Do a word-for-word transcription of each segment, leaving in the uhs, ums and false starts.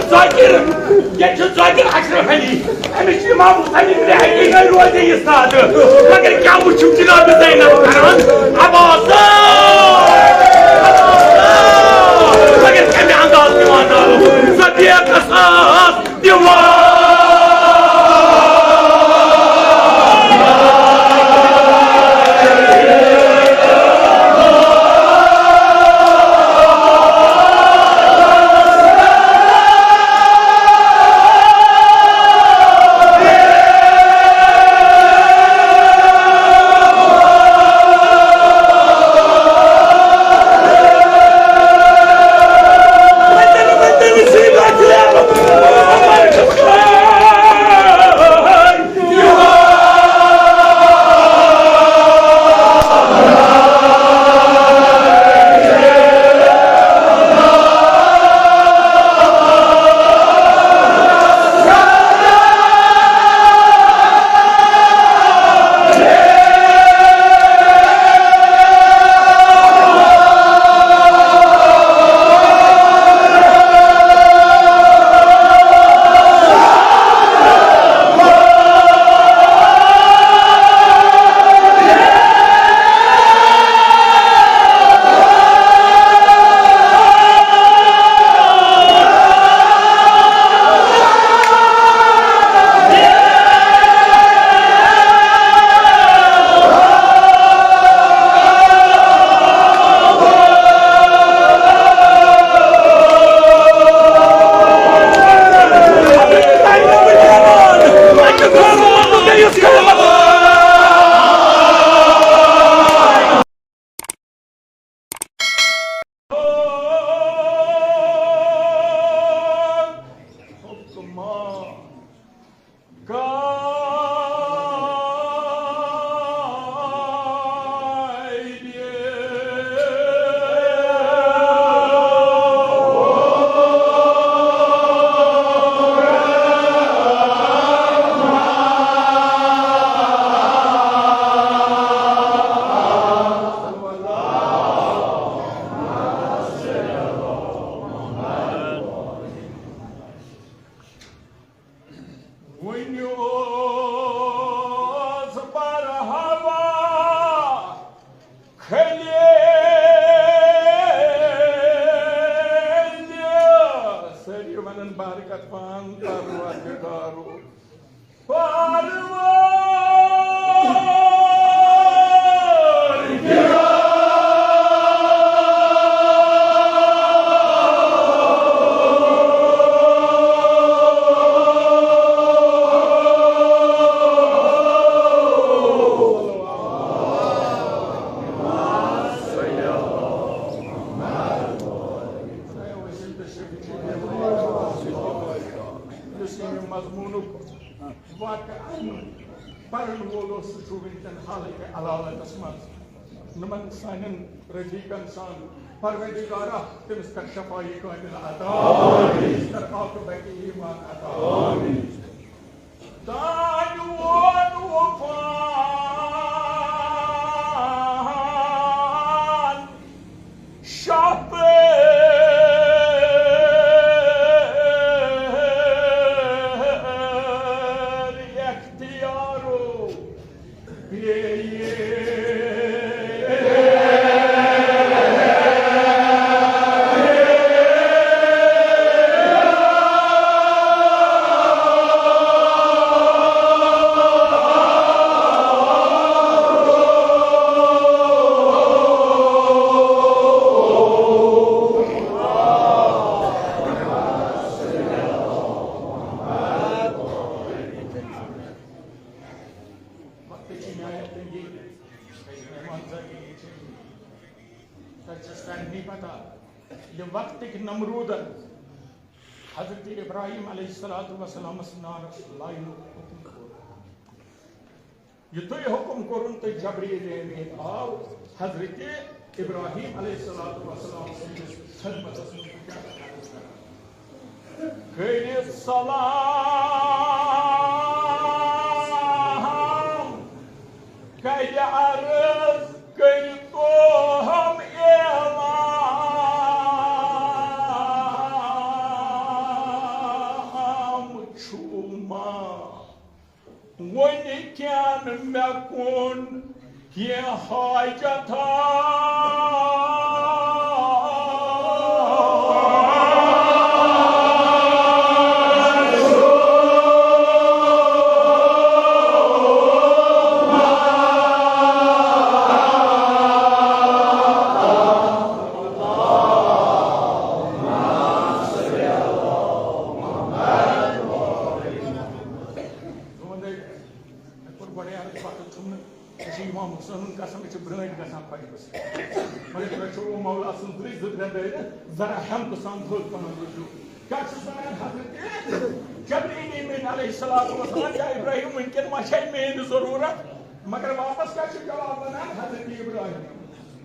ذاکر، ییٚتہِ چھُ ذاکر اشرف علی۔ أمِس چھُ امام حسین ابن علی نَے روزِ یہِ سادٕ۔ مگر کیٛاہ وٕچھِو جناب زینب کران؟ عباس! مگر کمہِ انداز دِوان نالہٕ؟ ذبیح قصاص دِوان۔ وُنہِ اوس برہوا خلیل تہِ۔ سٲری ونان برکت پان پروردگارو۔ پروردگار۔ یُس ییٚمہِ مضموٗنُک واقعہٕ پرن وول اوس، سُہ چھُ وٕنکٮ۪ن حالتِ علالتس منٛز۔ نمن سانٮ۪ن رفیقن سان، پروردگارا، تٔمِس کر شفایہِ کاملہ عطا، تٔمِس کر عاقبتِ ایمان عطا۔ دانہِ وون وفان شاہ پٲرۍ اختیارو بیٚیہِ۔ وقتٕچ عنایت تٔنٛگی، مہمان زٲدگی چھِ۔ تۄہہِ چھےٚ سارنٕے پتہ، یہِ وقتٕکۍ نمروٗدن حضرت ابراہیم علیہ الصلوۃ والسلامس نارس لاینُک حکم کوٚر۔ یُتھُے حکم کوٚرُن تہٕ جبرائیل امین آو حضرت ابراہیم علیہ الصلوۃ والسلام سٕنٛدِس خدمتس منٛز۔ کٔرِتھ سلام، کَرِ عرض، کٔرۍ تو ہم اعلان۔ وۄنۍ کیٛاہ نہٕ مےٚ کُن کینٛہہ حاجتھا۔ مےٚ کوٚر گۄڈَے عرض، پَتہٕ چھُم نہٕ، مےٚ چھِ امام حسینُن قسم، مےٚ چھِ برٛٲنۍ گژھان خۄش گژھان۔ مگر تۄہہِ چھُو مولا سٕنٛز دٕرٛے زٕ ترٛےٚ دٲرِتھ، ذرا ہٮ۪متہٕ سان تھوٚد پَہَن وٕچھِو۔ کیٛاہ چھُس وَنان حضرت جبرائیل امین علیہ الصلوۃ والسلام، یا ابراہیم، وٕنکٮ۪ن ما چھےٚ میٛٲنۍ ضروٗرت؟ مگر واپس کیٛاہ چھُ جواب وَنان حضرت ابراہیم؟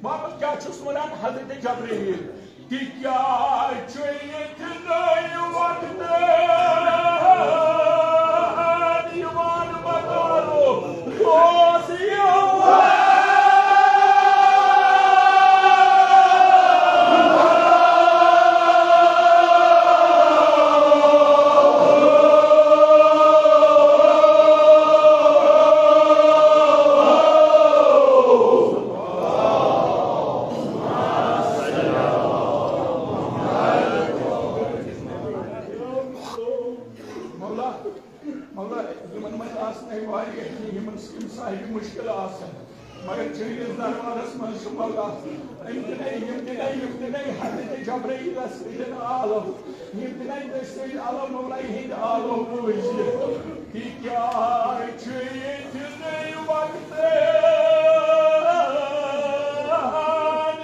واپس کیٛاہ چھُس وَنان حضرت جبرائیل؟ تِکیٛازِ چھُ ییٚتہِ نٔے وقتہٕ یِوان بکارو، اوس یِوان۔ مولا، مولا، یِمن منٛز آسنَے واریاہ کینٛہہ، یِمن، یِم صاحبِ مُشکِل آسن، مگر چٲنِس دربارس منٛز چھُ مولا، یِم تہِ نَے، یِم تہِ نَے، یِم تہِ نَے حضرت جبرائیلس سۭتۍ آلو، یِم تہِ نَے تٔسۍ سۭتۍ آلو، مولا، یِہِنٛدۍ آلو بوٗزِتھ۔ تِکیٛازِ چھُ ییٚتہِ نٔے وقتہٕ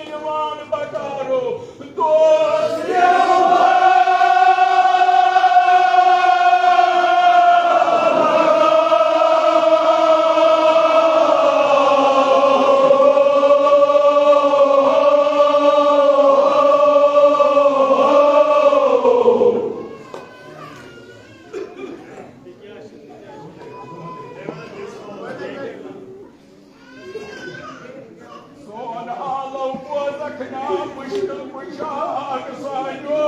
یِوان بکارو۔ سون آلو بوزکھ نا مشکل کشا سانیو۔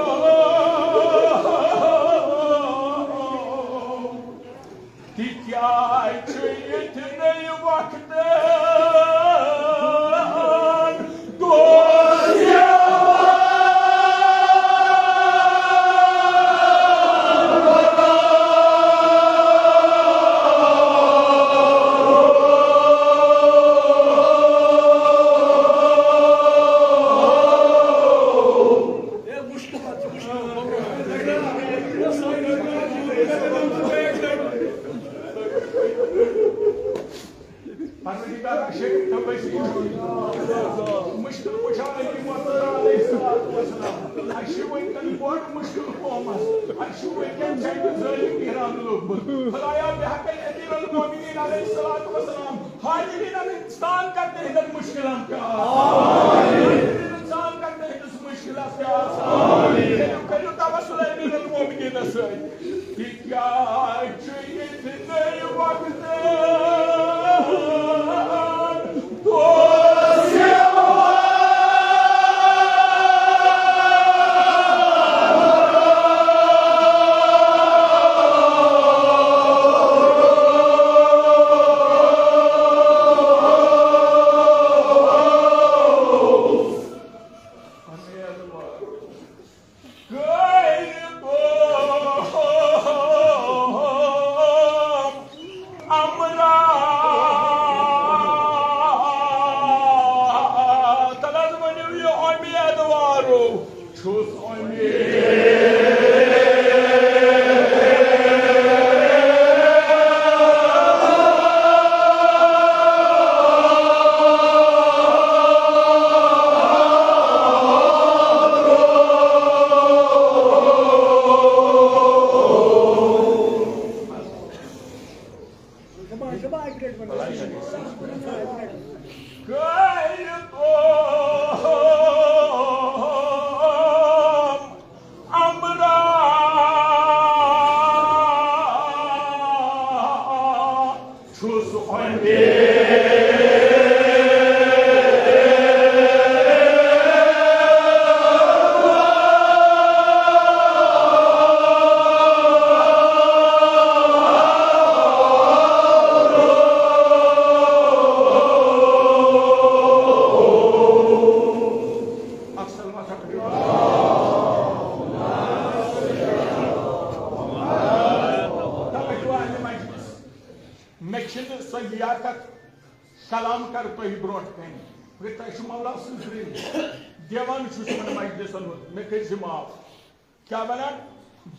تِکیٛازِ چھُ ییٚتہِ نٔے وقتہٕ دۄہ یِوان۔ پروردگار، اَسہِ چھِ تَوَے سۭتۍ مُشکِل وٕچھان أمۍ مرتضیٰ علیہ الصلوۃ والسلام۔ اَسہِ چھِ وٕنکٮ۪ن بوٚڑ مُشکِل قومَس۔ اَسہِ چھُ وٕنکٮ۪ن جنگِ ظٲلِم ایران لوٚگمُت۔ خدایا، بحق امیر المومنین علیہ الصلوۃ والسلام، حاضرین علیہ السلام کر تِہنٛدٮ۪ن مُشکِلَن تہِ آسان۔ حاضرین السلام کر تِہنٛدِس مُشکِلَس تہِ آسان۔ کٔرِو، کٔرِو توسل امیر المومنینَس سۭتۍ۔ تِکیٛازِ چھُ ییٚتہِ نٔے وقتہٕ دۄہ یِوان۔ کٔرۍ تو امرا۔ تَلہٕ حظ ؤنِو یہِ اُمیدوارو، چھُس اُمید۔ کٔرۍ تو امرا، چھُس اُمید۔ لیاقت، کلام کرٕ تۄہہِ برونٛٹھ کنہِ، مگر تۄہہِ چھُ مولا سٕنٛز رٔنٛگۍ۔ دیوان چھُس یِمن مجلسن ہُنٛد، مےٚ کٔرۍ زِ معاف۔ کیٛاہ ونان؟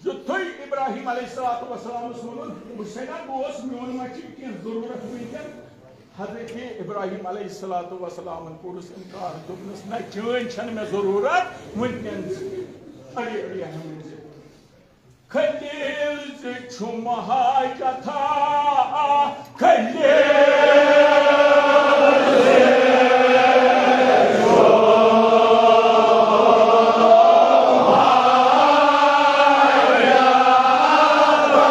یُتھُے ابراہیم علیہ الصلوۃ والسلامس ووٚنُن، حسینہ، بہٕ اوس، میون ما چھُ کینٛہہ ضروٗرت وٕنکیٚن؟ حضرت ابراہیم علیہ الصلوۃ والسلامن کوٚرُس انکار، دوٚپنس، نہ، چٲنۍ چھنہٕ مےٚ ضروٗرت وٕنکیٚن۔ علی، علی احمد۔ خلیل زِ چھُم حاجتھا، خلیل زِ چھُم حاجتھا۔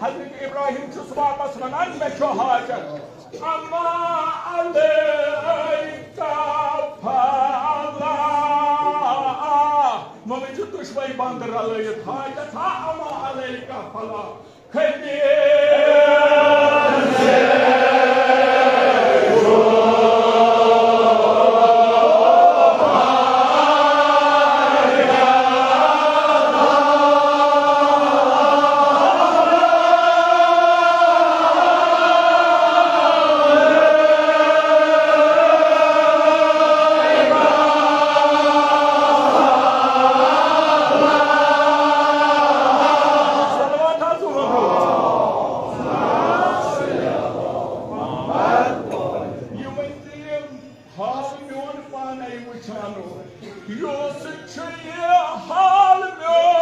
حضرت ابراہیم چھُس واپس ونان، مےٚ چھُ حاجت۔ اما علیک فلا۔ وۄنۍ ؤنۍ چھُ دُشوَے بند رلٲیِتھ، حاجت ہا اما علیک فلا۔ کھٔتۍ۔ یہِ ؤنۍ زِ یہِ حال میون پانے وٕچھانو، یُس چھُ یہِ حال میون۔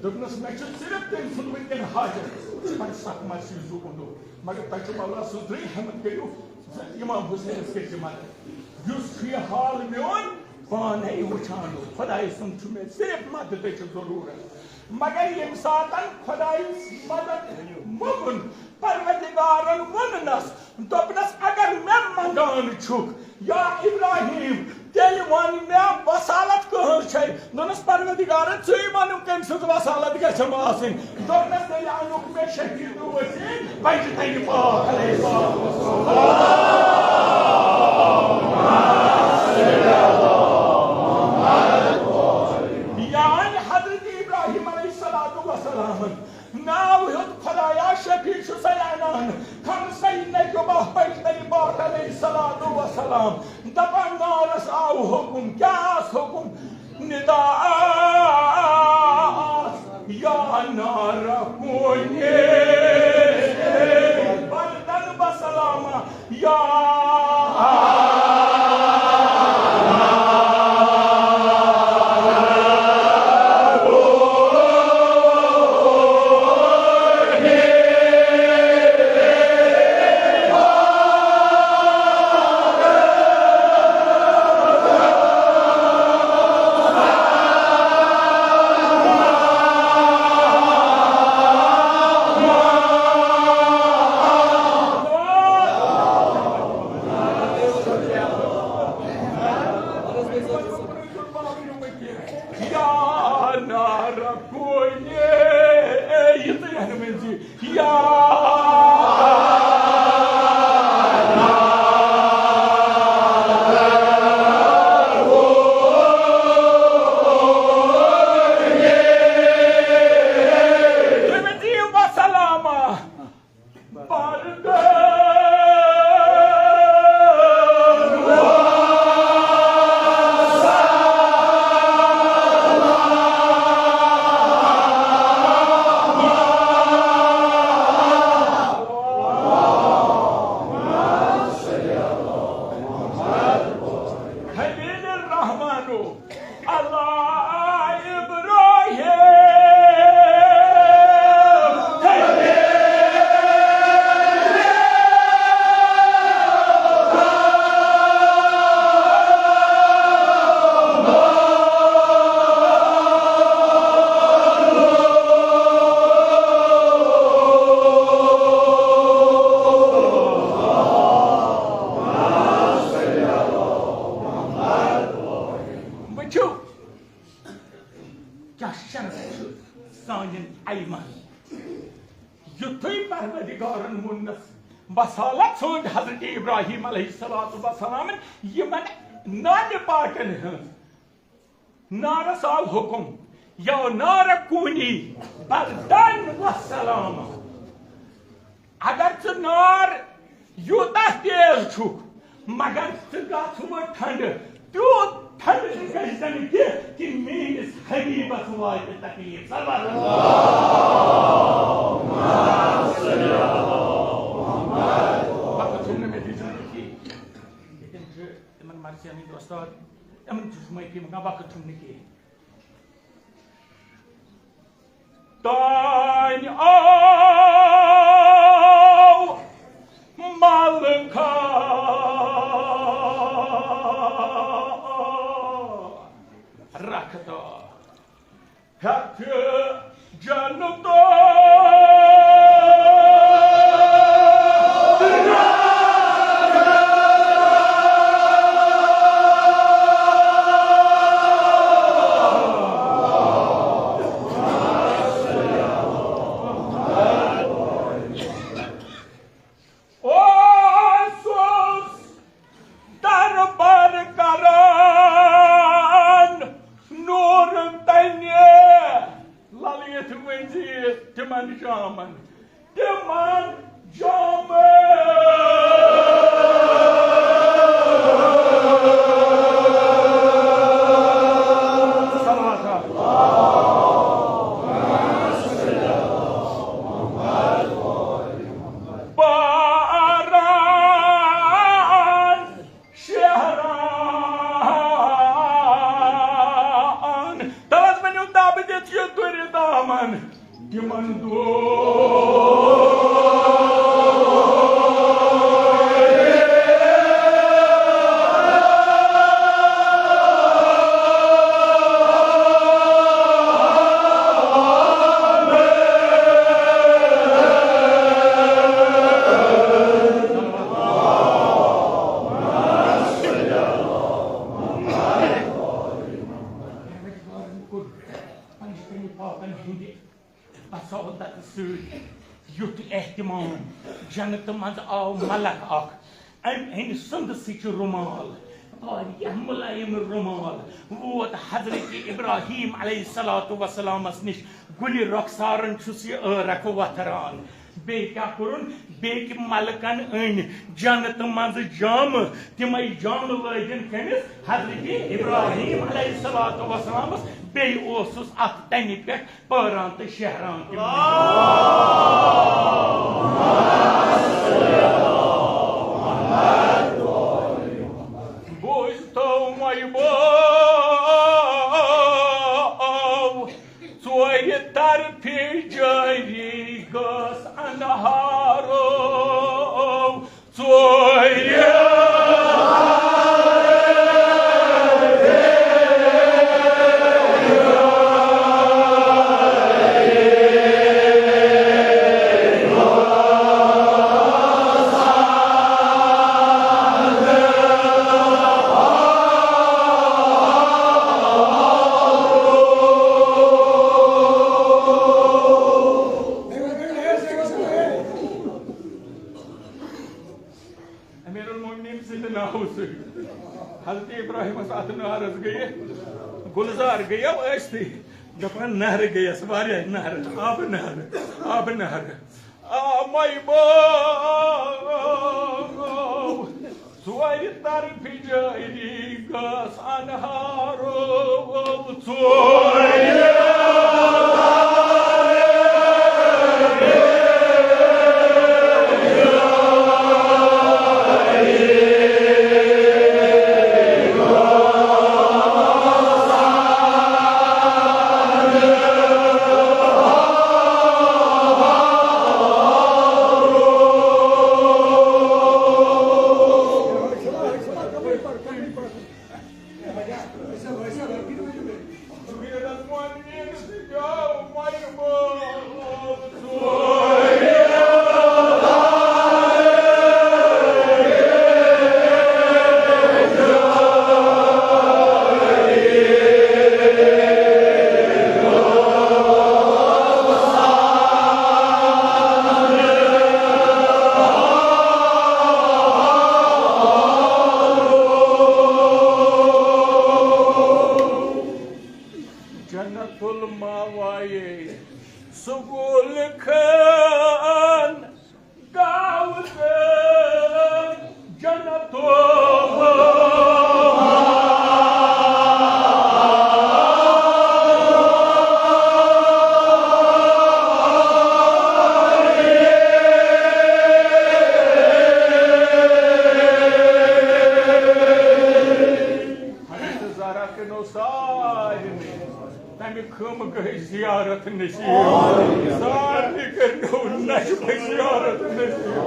دوٚپنَس، مےٚ چھُ صرف تٔمۍ سُنٛد وٕنکٮ۪ن حاجت، بَڑٕ سخ مَرِ سُہ یہِ زُو گُنٛڈو، مگر تۄہہِ چھُو مولا سٕنٛز رٔنٛگۍ، ہٮ۪مت کٔرِو زِ اِمام حُسینَس کٔرۍ زِ مدد۔ یُس چھُ یہِ حال میون پانَے وٕچھان، خۄداے سُنٛد چھُ مےٚ صرف مددٕچ ضروٗرت۔ مگر ییٚمہِ ساتَن خۄدایَس مدد موٚنگُن، پروردگارن ووٚننس، دوٚپنس، اگر مےٚ منگان چھُکھ یا ابراہیم، تیٚلہِ وَن مےٚ وصالت کٕہٕنٛز چھے؟ دوٚپنس، پروردگارا، ژٕے وَنُن کٔمۍ سٕنٛز وصالت گژھٮ۪م آسٕنۍ؟ دوٚپنس، تیٚلہِ اَنُکھ مےٚ شہید وسیٖم بچہِ تَمہِ پاک علیہ السلام۔ یعنی حضرت ابراہیم علیہ الصلوۃ والسلام ناو ہیوٚت خۄدایا شفیع چھُسَے اَنان، خمسَے نجومہ پٔتۍ تَمہِ پاک علیہ الصلوۃ والسلام۔ دَپان نارَس آو حُکُم، کیٛاہ آس حُکُم؟ ندا آس، یا نار کونی بردن بسلامہ۔ یا یا نار کونی، اے، یہِ تہِ رہنمٲیی زِ یا تُہۍ ؤنۍ زِ وسلامہ۔ ایمن۔ یُتھُے پروردگارن ووٚننس، بصالت ژھٲنٛج حضرت ابراہیم علیہ الصلوۃ والسلام یِمن نانہِ پاکن ہٕنٛز۔ نارس آو حکم، یا نار کونی بردن و سلام۔ اگر ژٕ نار یوٗتاہ تیز چھُکھ، مگر ژٕ گژھ وۄنۍ ٹھنڈٕ، تیوٗت ٹھنڈٕ تہِ گژھِ نہٕ کینٛہہ کہِ میٲنِس حبیبس واتہِ تکلیف۔ صلوات۔ وقت چھُنہٕ مےٚ دِژمٕژ کینٛہہ۔ ییٚتٮ۪ن چھِ تِمن مرثیَن ہٕنٛدۍ وۄستاد، یِمن چھُس معٲفی منٛگان، وقت چھُم نہٕ کینٛہہ۔ تانۍ آو ملکہ رکھتا ہیٚتھ جنتو۔ اوسُس دربار کران نور تنہِ۔ لل یتھ ؤنۍ زِ تِمن جامن، تِمن جامن۔ صلوات۔ باران شہران۔ تَلَس ؤنِو دَب دِتھ یہِ دُرِ دامن۔ تِمن دۄہن۔ پروردگارن کوٚر پنجتنی پاپن ہٕنٛدِ بصالت سۭتۍ یُتھ اہتمام۔ جنتہٕ منٛز آو ملک اکھ، أمۍ أنۍ سُنٛد سٕچ رُمال، واریاہ مُلایِم رُمال، ووت حضرت ابراہیم علیہ الصلوۃ والسلامس نِش۔ گُلہِ رۄخسارن چھُس یہِ عٲرق وۄتھران۔ بیٚیہِ کیٛاہ کوٚرُن؟ بیٚکہِ ملکن أنۍ جنتہٕ منٛزٕ جامہٕ، تِمے جامہٕ لٲگِن کٔمِس؟ حضرت ابراہیم علیہ الصلوۃ والسلامس۔ بیٚیہِ اوسُس اتھ تنہِ پٮ۪ٹھ پٲران تہٕ شہران تِم۔ بوٗزتو وۄنۍ بو، ژورِ طرفہِ جٲری گٔژھ انہارو۔ ژورِ۔ امیر المومنین سٕنٛدِ ناوٕ سۭتۍ۔ حضرت ابراہیمس اتھ نارس گٔیہِ، گُلزار گٔیو ٲسۍتھٕے، دپان نہرٕ گٔیس، واریاہ نہرٕ، آبہٕ نہرٕ، آبہٕ نہرٕ۔ آ مے بو، ژورِ طرفہِ جٲری گٔژھ انہارو ژورِ۔ گُل خان گاو تہٕ جنتو۔ حضرت زہرا کریو سارنٕے تمہِ خٲمہٕ گٔے زیارت نصیب۔ سارنٕے کٔرِو نصیب زیارت نصیب۔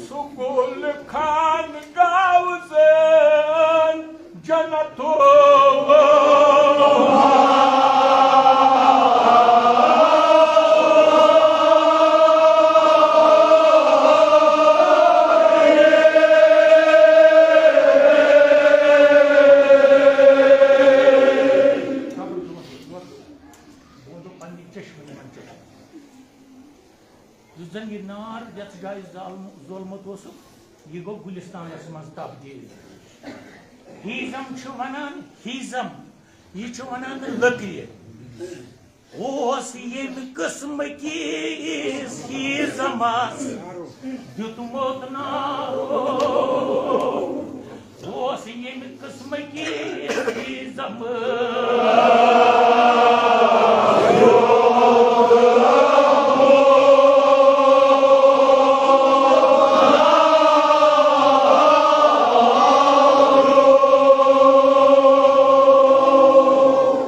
سُہ گُل خان گاو زن جنتو۔ یُس زن یہِ نار یتھ جایہِ زالم-، زولمُت اوسُکھ، یہِ گوٚو گُلِستانس منٛز تبدیٖل۔ ہیٖزم چھُ ونان، ہیٖزم، یہِ چھُ ونان لٔکرِ۔ اوس ییٚمہِ قٕسمہٕ کِس ہیٖزمس دیُتمُت نارو۔ اوس ییٚمہِ قٕسمہٕ کِس ہیٖزمس۔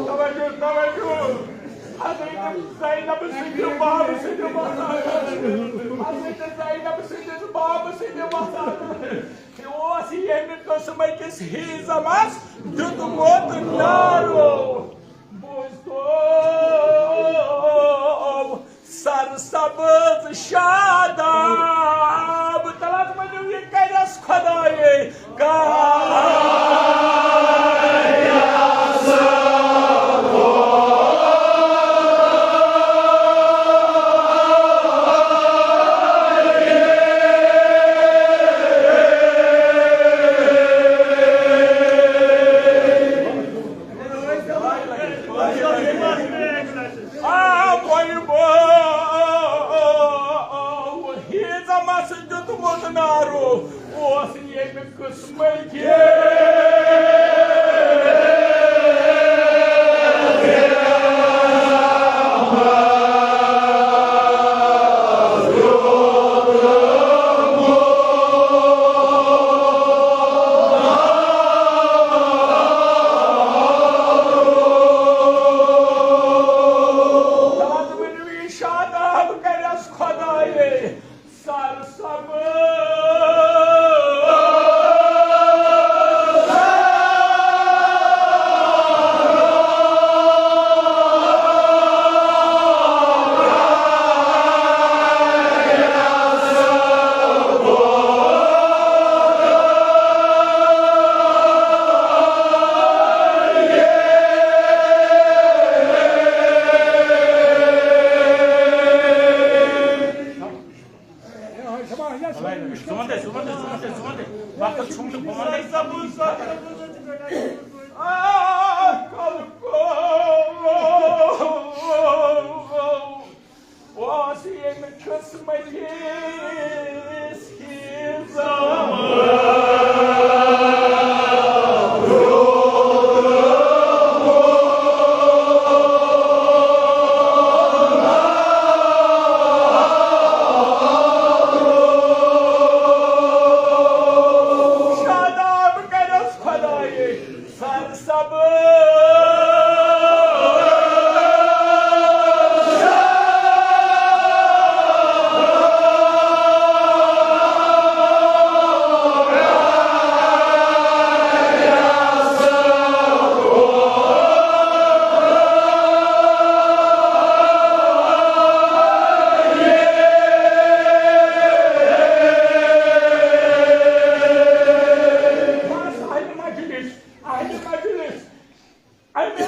توجہ، توجہ۔ حضرت زینب سٕنٛدِ بابہٕ سٕنٛدِ وفاتہٕ۔ حضرت زینب سٕنٛدِس بابہٕ سٕنٛدِ وفاتہٕ۔ اوس ییٚمہِ قٕسمہٕ کِس ہیٖزمس دیُتمُت نارو۔ بوزتو سرسبز شاداب۔ تلس ؤنِو، یہِ کَرٮ۪س خۄدایے۔ آ، وۄنۍ بہٕ ہیٖزمس دیُتمُت نارو۔ اوس ییٚمہِ قٕسمٕکۍ۔ شاداب کَرٮ۪س خۄدایے۔ سرسبز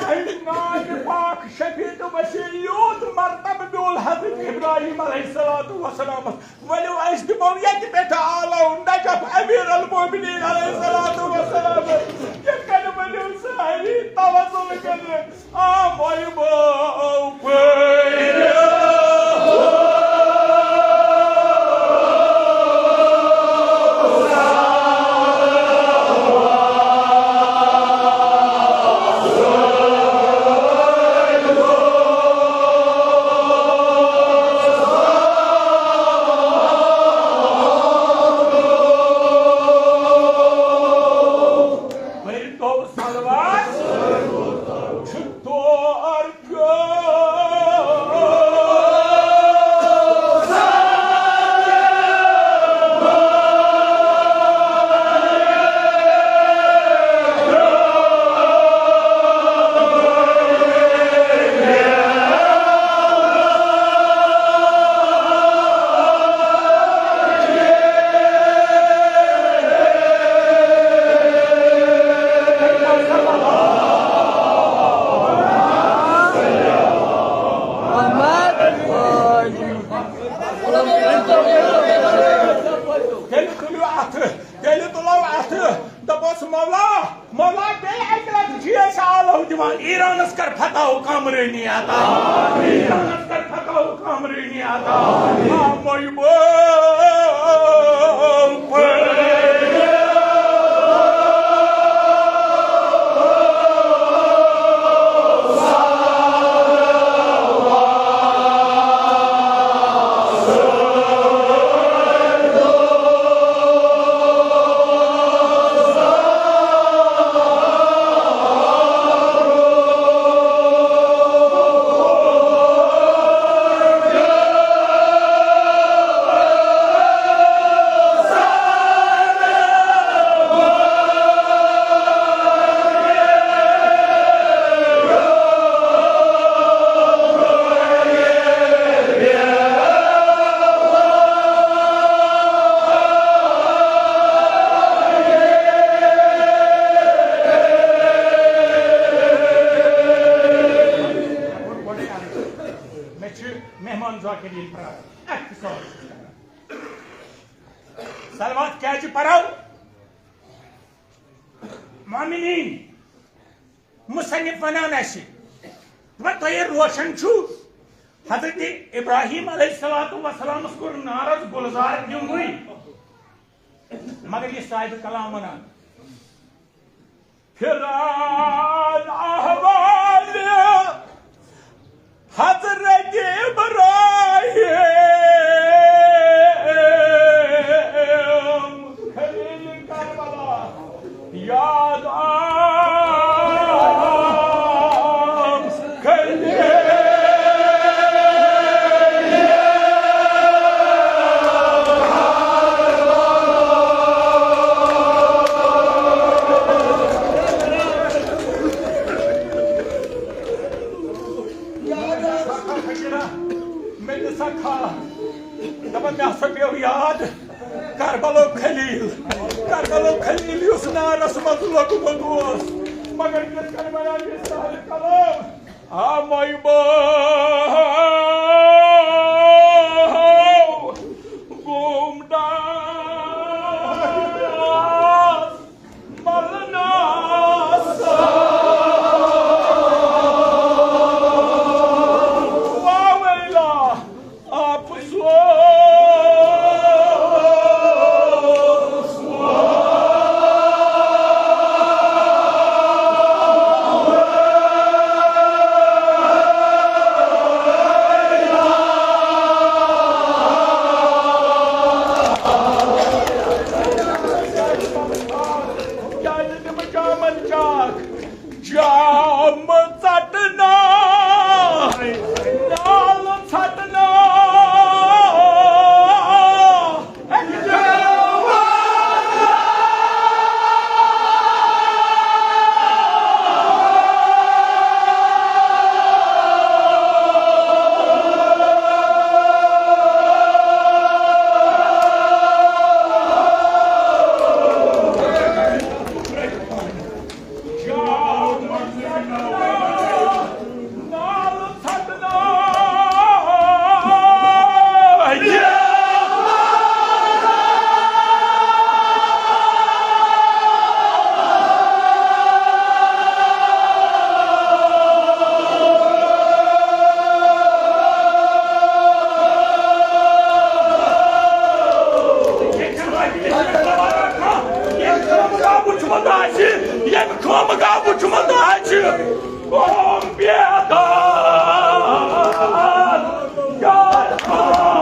امہِ ناوِ پاک شفیع تہٕ وسیع یوٗت مرتبہٕ میول حضرت ابراہیم علیہ الصلوۃ والسلامس۔ ؤلِو، أسۍ دِمو ییٚتہِ پٮ۪ٹھ آلو نجف امیر المومنین علیہ الصلوۃ والسلام۔ یِتھ کٔنۍ ؤلِو سٲری توسل کٔرِتھ۔ آ، مۄیہِ بٲو پٲرِو۔ پٔرۍتو صلوات، چھُ تور پیوٚو۔ تیٚلہِ تُلِو اَتھٕ، تیٚلہِ تُلو اَتھٕ، دَپوس، مولا، مولا، بیٚیہِ اَکہِ لَٹہِ چھِ أسۍ آلو دِوان۔ ایرانَس کر فتح و کامرٲنی عطا۔ ایرانَس کر فتح و کامرٲنی عطا۔ آ، مۄیہِ بٲو۔ مےٚ چھِ مہمان ذاکرین پرٛاران۔ اختصار چھُس کران۔ صلوات کیٛازِ پرو؟ مومنین، مصنف ونان اسہِ، دپان، تۄہہِ روشن چھُ، حضرت ابراہیم علیہ الصلوۃ والسلامس کوٚر نارس گلزار دیُنمُے، مگر یہِ صاحب کلام ونان، پھران احوال حضرت ابراہیم خلیل کربلا یاد آم خلیل۔ مےٚ دِ سا کھا۔ دَپان، مےٚ ہسا پیوٚو یاد کربلو خلیل۔ کربلو خلیل یُس نارس منٛز لوٚگمُت اوس۔ مگر کِتھ کٔنۍ وَنان یہِ سارِ کلام؟ آ مۄیہِ بٲو گوم ڈاس۔ ملناسا واویلا افسوس۔ قوم بیدار، یار قوم۔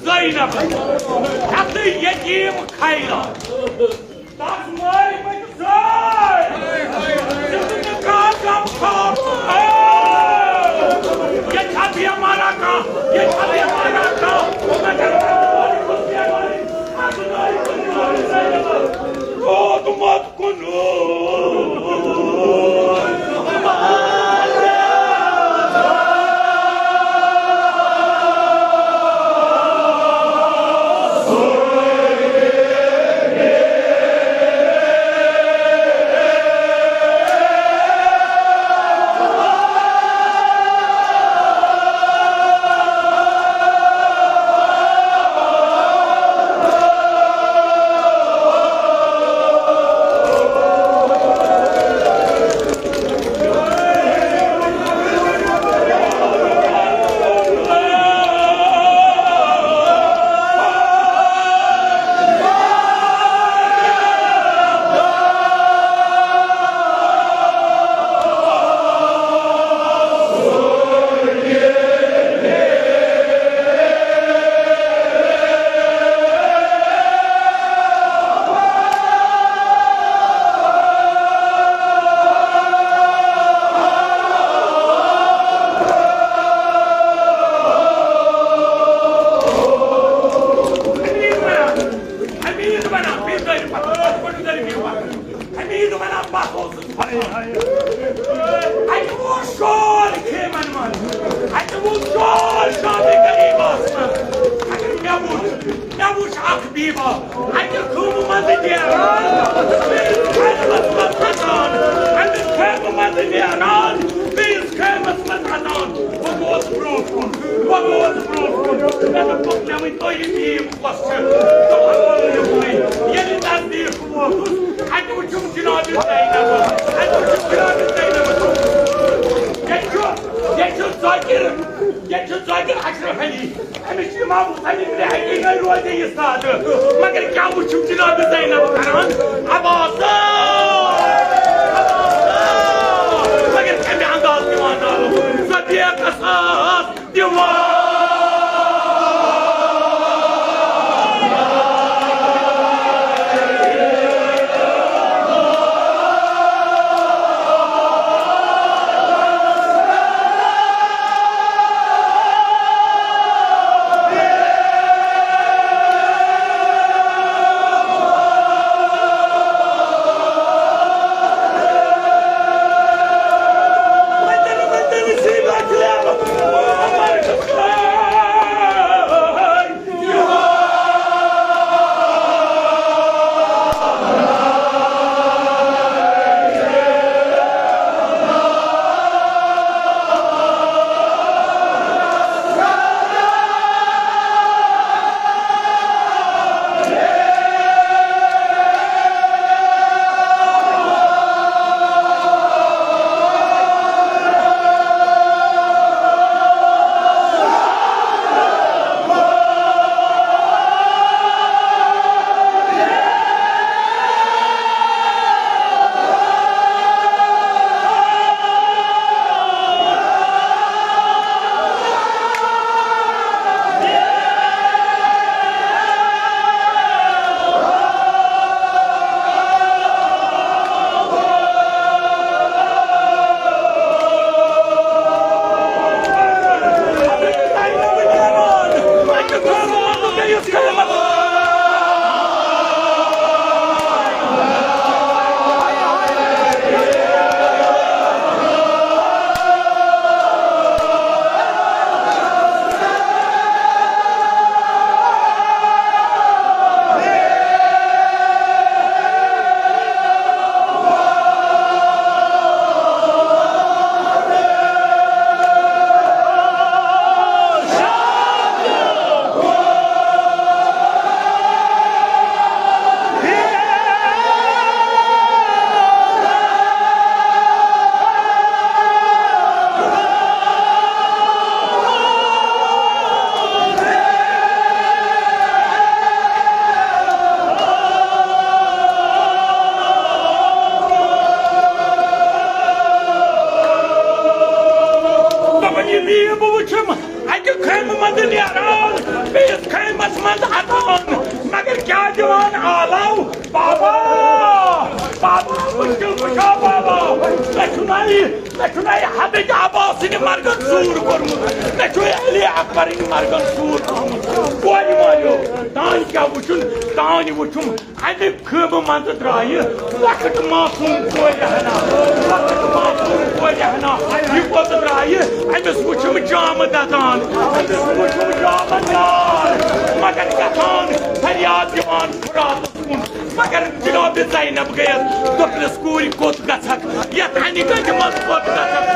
زینب، ہیٚتٕے یتیٖم خیرات۔ تس مٲرۍ مٕتۍ زٲے۔ ژٕ نہٕ کانٛہہ غم کھوژ۔ اے، ییٚتہِ چھا بیمارا کانٛہہ؟ ییٚتہِ چھا بیمارا کانٛہہ؟ مگر روٗدمُت حمید ونان، بِہِو دٲرِتھ پتہٕ، پتہٕ پٔکِو دٲرِتھ، بِہِو پتہٕ۔ حمید ونان، بس اوسُس پتہٕ۔ اَتہِ اوس شور خیمن منٛز، اَتہِ اوس شور شامِ غریبس منٛز۔ اگر مےٚ وُچھ، مےٚ وُچھ اکھ بیبا، اَکہِ خیمہٕ منٛزٕ نیران، بیٚیِس خیمس منٛز اژان، اَمہِ خیمہٕ منٛزٕ نیران، بیٚیِس خیمس منٛز اژان۔ بہٕ گوس برٛونٛٹھ کُن، بہٕ گوس برٛونٛٹھ کُن۔ مےٚ دوٚپُکھ، مےٚ ؤنۍ تو یہِ بیٖب کۄس چھِ؟ دوٚپُن، یِمنٕے۔ ییٚلہِ نزدیٖک ووتُس، اَتہِ وُچھُم جناب زینب، اَتہِ وُچھُم جناب زینب۔ ییٚتہِ چھُ، ییٚتہِ چھُ ذاکر، ییٚتہِ چھُ ذاکر اشرف علی۔ أمِس چھُ امام حسین ابن علی نَے روزِ یہِ سادٕ۔ مگر کیٛاہ وُچھُم جناب زینب کران؟ عباسا! عباسا! مگر کمہِ انداز دِوان ناو؟ سۄ بے قصاص دِوان۔ دَپان، یہِ دِیِو بہٕ وٕچھِم، اَکہِ خیمہٕ منٛزٕ نیران، بیٚیِس خیمہٕ منٛز اَژان، مگر کیٛاہ دِوان آلو؟ بابا، بابا، وٕچھِو، وٕچھو بابا، مےٚ چھُنَے، مےٚ چھُنَے حضرت عباس سٕنٛدِ مرگن سوٗر کوٚرمُت، مےٚ چھُ علی اکبرٕنۍ مرگن سوٗر کوٚرمُت۔ کورِ مٲلِو، تانۍ کیٛاہ وٕچھُن؟ تانۍ وٕچھُم اَمہِ خۭمہٕ منٛزٕ درٛایہِ لۄکٕٹ معصوٗم کورِ ہنا، لۄکٕٹ معصوٗم کورِ ہنا۔ یہِ کوٚت درٛایہِ؟ أمِس وٕچھُم جامہٕ دَزان، أمِس وٕچھُم جامہٕ دار، مگر گژھان فریاد دِوان فراتَس کُن۔ مگر جناب زینب گٔیَس، دوٚپنَس، کوٗرِ، کوٚت گژھکھ؟ یَتھ اَنہِ گَنٛجہِ منٛز کوٚت گژھکھ؟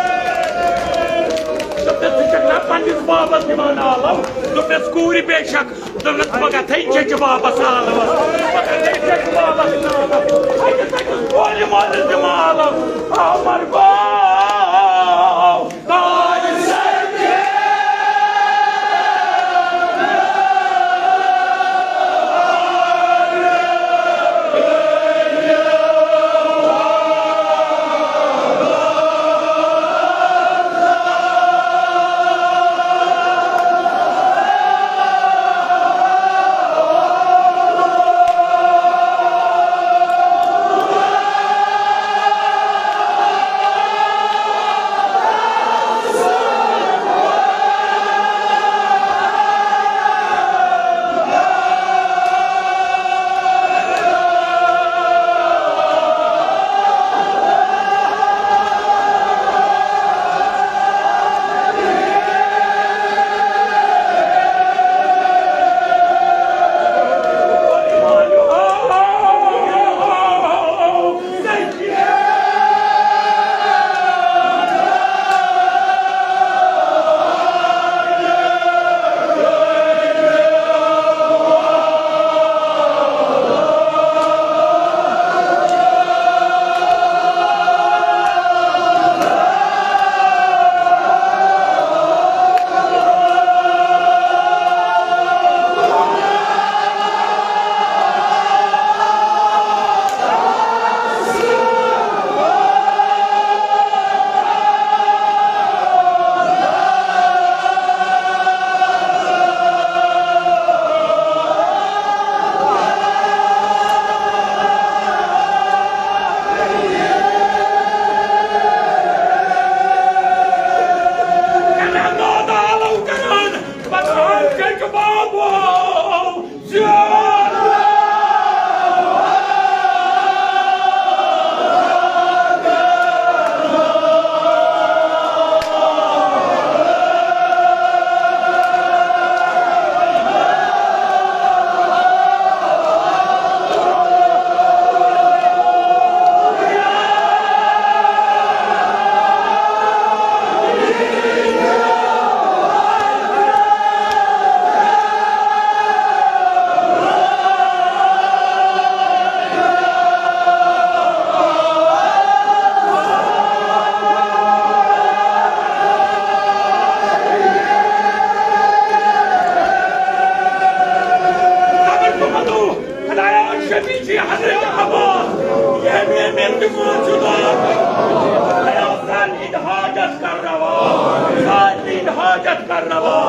دوٚپنَس، ژٕ چھَکھ نا پنٛنِس بابَس دِوان آلو؟ دوٚپنَس، کوٗرِ، بے شک۔ دوٚپنَس، بہٕ گژھَے چیٚچہِ بابَس آلوَس۔ بہٕ گژھَے چیٚچہِ بابَس آلوَس۔ أکِس أکِس کورِ مٲلِس دِمہٕ آلو۔ آو مرگو۔ تاج سر۔ خدایا، شفیع جی، حضرت عباس، یہ میرے دماغ چلا۔ خدایا، سال این حاجت کر رہا، سال این حاجت کر رہا۔